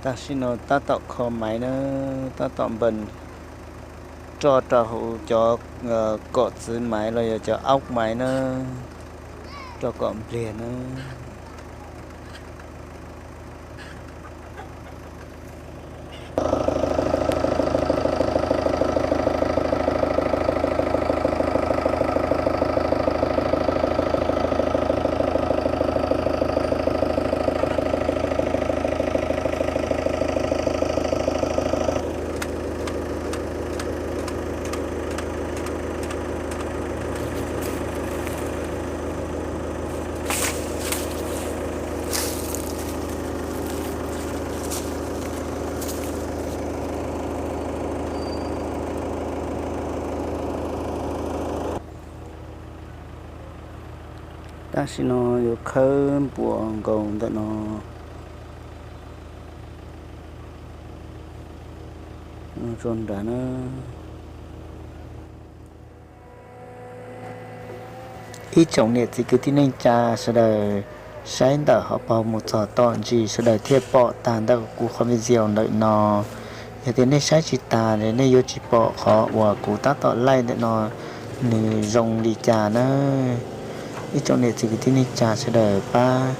Tam sim no tab tom kho maiv na, tab tom npees roj rau hauv cov kom txwv maiv los yog cov aub maiv na, rau kom npliag na. Tam sim no yuav khawb npuas nkaus ntawm no rau nrad na. Ib tsoom niam txiv kwv tij neej tsa sawv daws, saib ntawm hauv paus mus txog tom ntsis sawv daws thiaj pom tag ntawm kuv qhov video ntawm no. Yog tias nej saib tsis tas es nej yuav tsis pom qhov uas kuv tab tom laij ntawm no nws zoo li cas na. Ib tsoom niam txiv kwv tij neej tsa sawv daws pab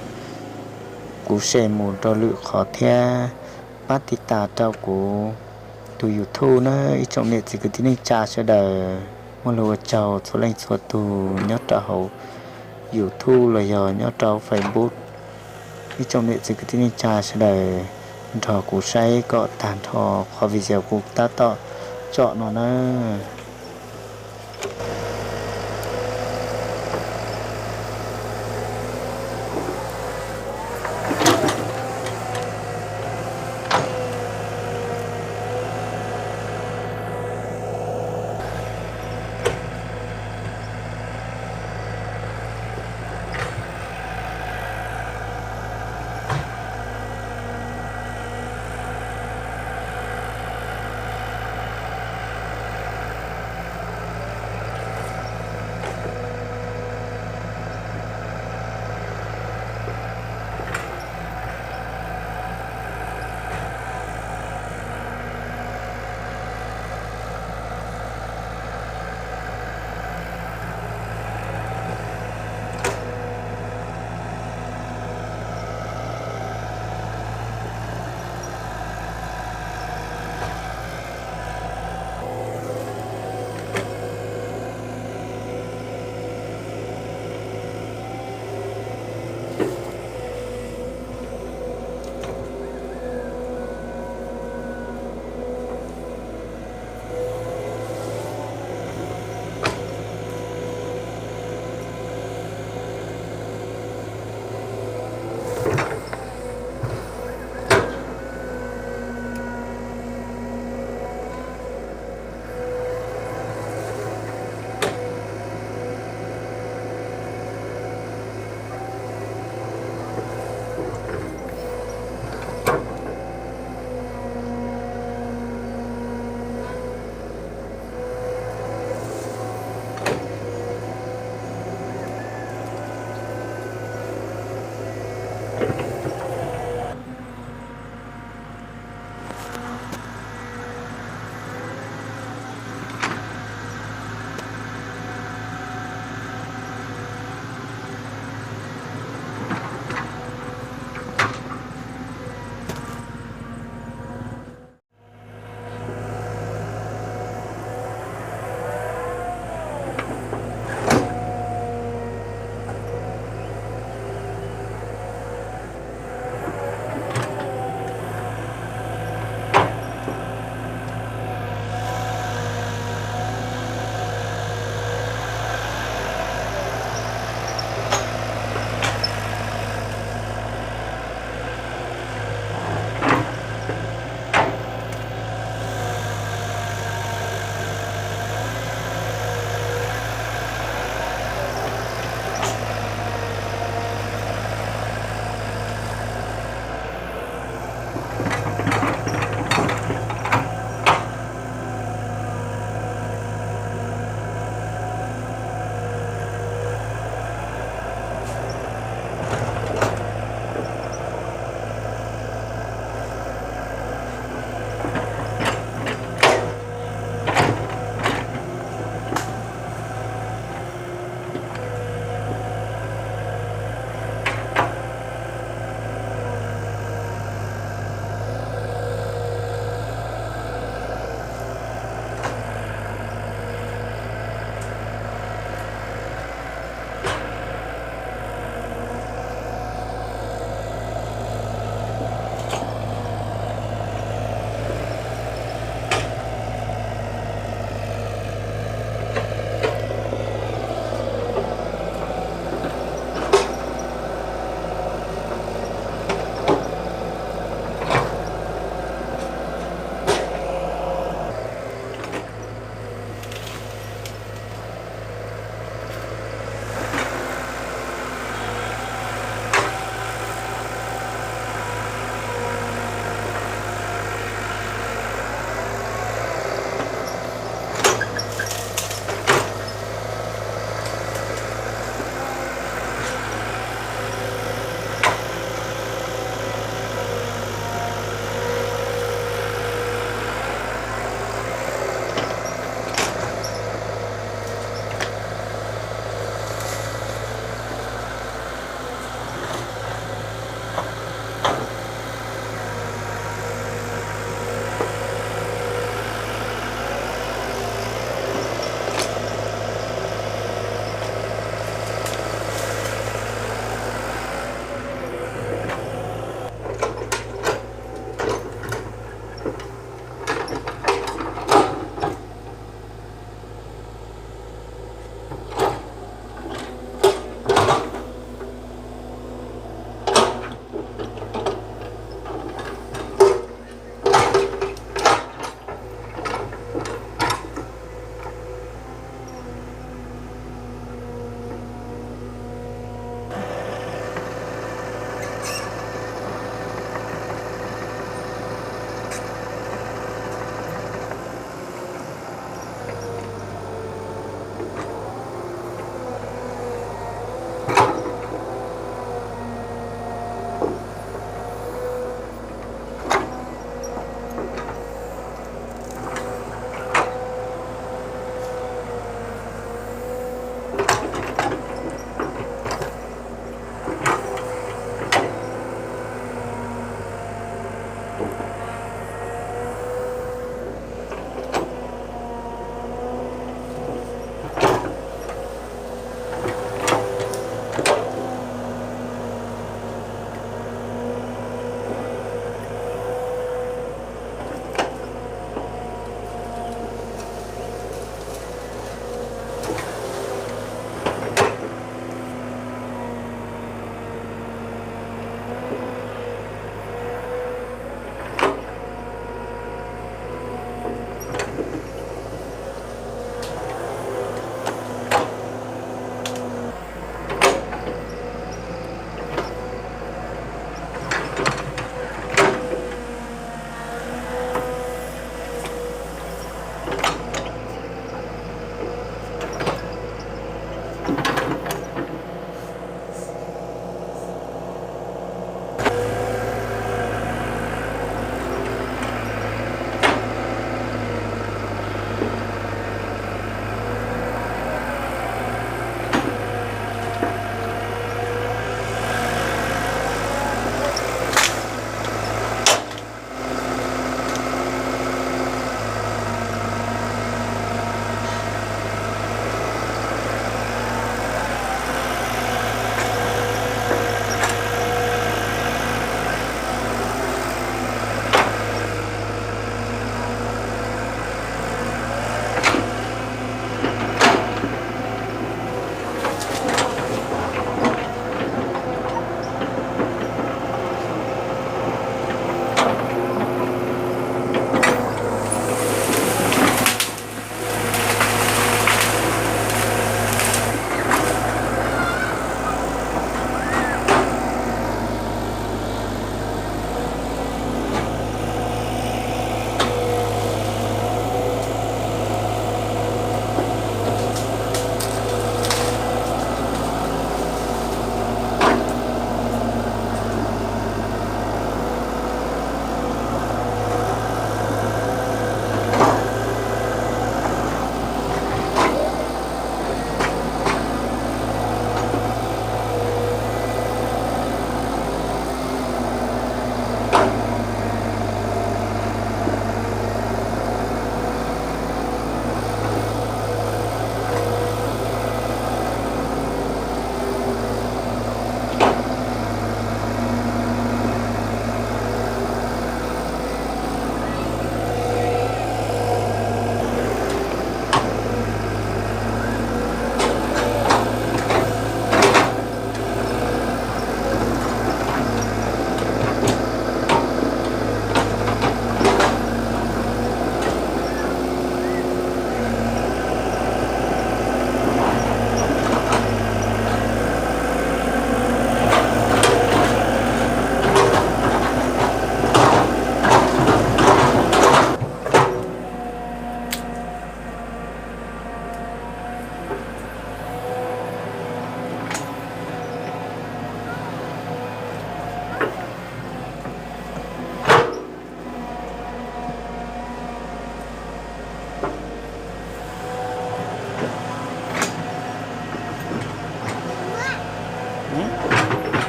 kuv share mus rau lwm qhov thiab pab tiv tas rau kuv tus YouTube na. Ib tsoom niam txiv kwv tij neej tsa sawv daws, muaj lus ua tsaug txhua leej txhua tus nyob rau hauv YouTube los yog nyob rau Facebook. Ib tsoom niam txiv kwv tij neej tsa sawv daws nrog kuv saib kom tag nrho qhov video kuv tab tom tsom no na.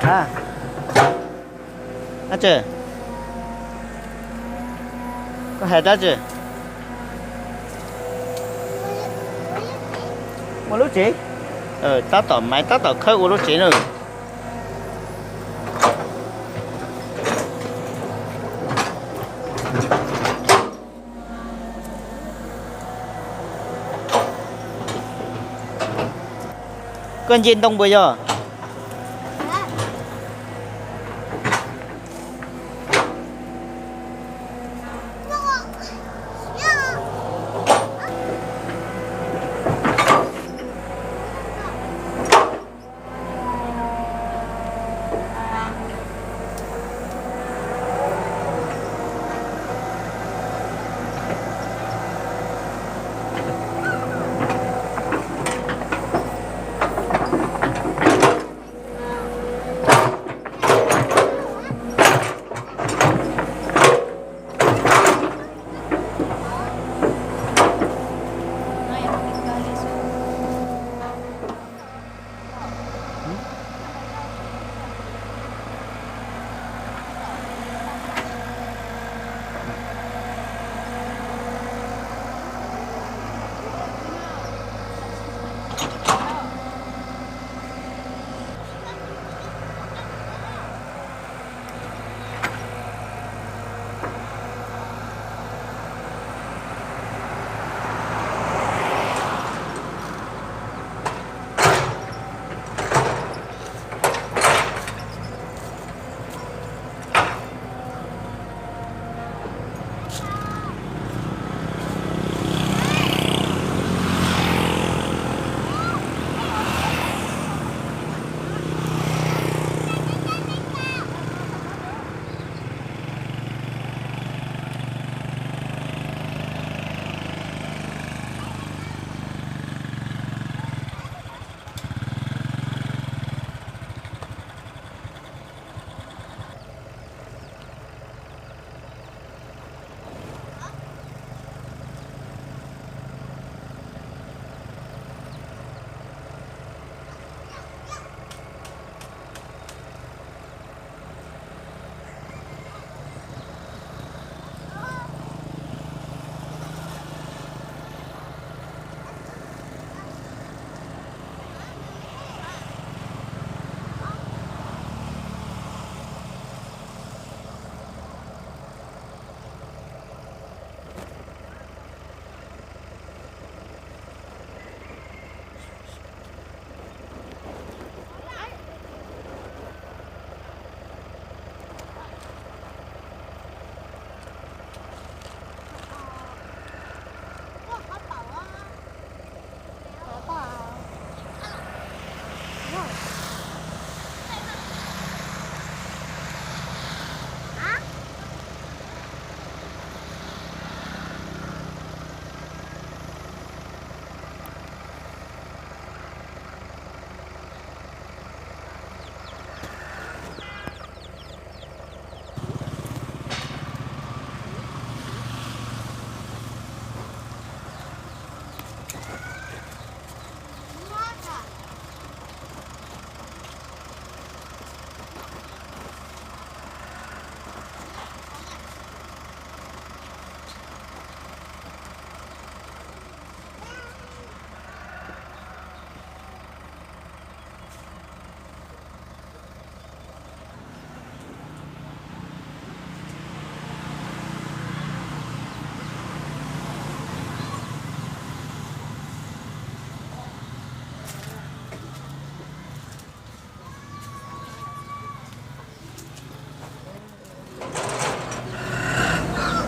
Ab, ab tsi, koj hais dab tsi? Ua lub tsev. Tab tom maiv tab tom khawb ua lub tsev na. Koj nce ntoo puas yog?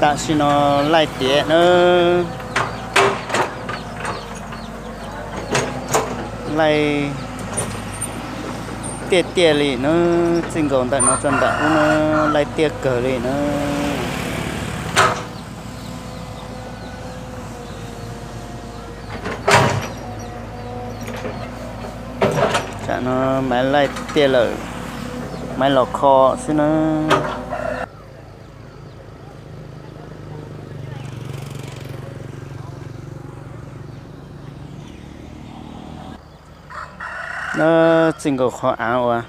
Tam sim no laij tiav na, laij tiaj tiaj li na, txij nkaus ntawm no txog ntawm ub na, laij tiaj kawg li na. Tam no maiv laij tiaj lawm, maiv los kho xwb na. Na, txij nkaus qhov av uas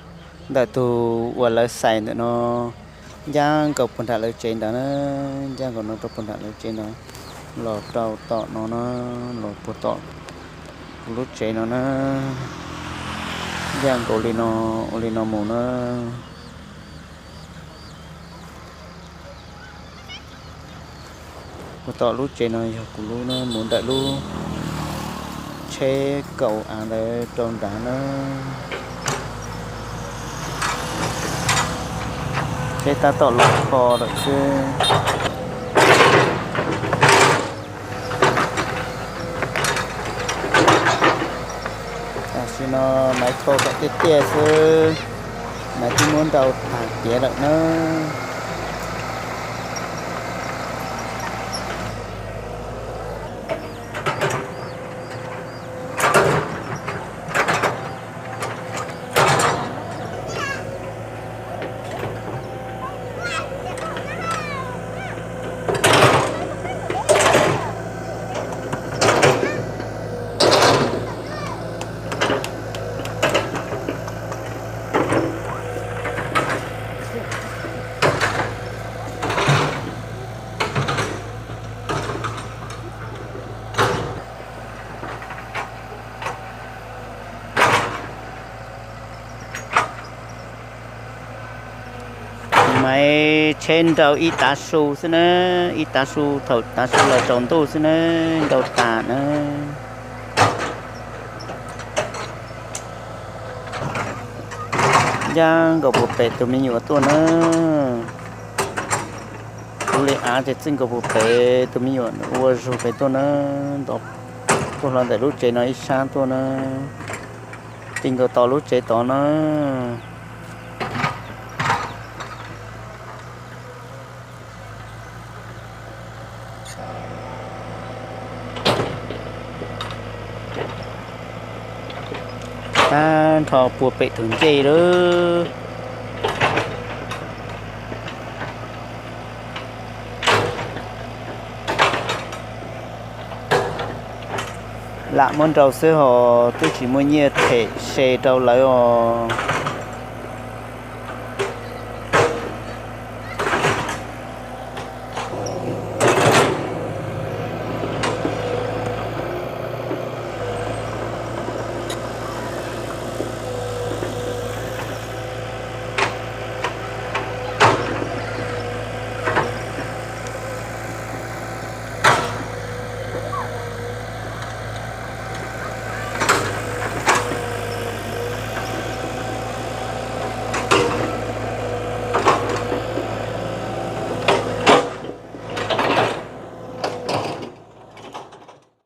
Ntawm tus uas lawv xais ntawm no ncaj nkaus puag nram lawv tsev ntawd na, ncaj nkaus no rau puag nram lawv tsev ntawd, los rau tom no na, los puag tom kuv lub tsev no na, ncaj nkaus li no, ua li no mus na. Puag tom lub tsev no yog kuv lub na, mus ntawm lub tsheb kaum av ntawd rau nrad na. Tsheb tab tom los kho lawm xwb. Tam sim no maiv kho kom tiaj tiaj xwb, maiv twb muab nrau tag tiav lawm na. Maiv tsheb nrau ib tav su xwb na, ib tav su, thaum tav su los tsaus ntuj xwb na, nrau tas na. Ncaj nkaus puag pem tus me nyuam tuaj na. Kuv li av ces txij nkaus puag pem tus me nyuam ua zug pem tuaj na, nto tuaj hlo ntawm lub tsev no ib sab tuaj na, ti nkaus tom lub tsev tod na. Tag nrho puag pem tus ncej lawm. Lam muab nrau xwb hos twb tsis muaj nyiaj them se rau lawv os.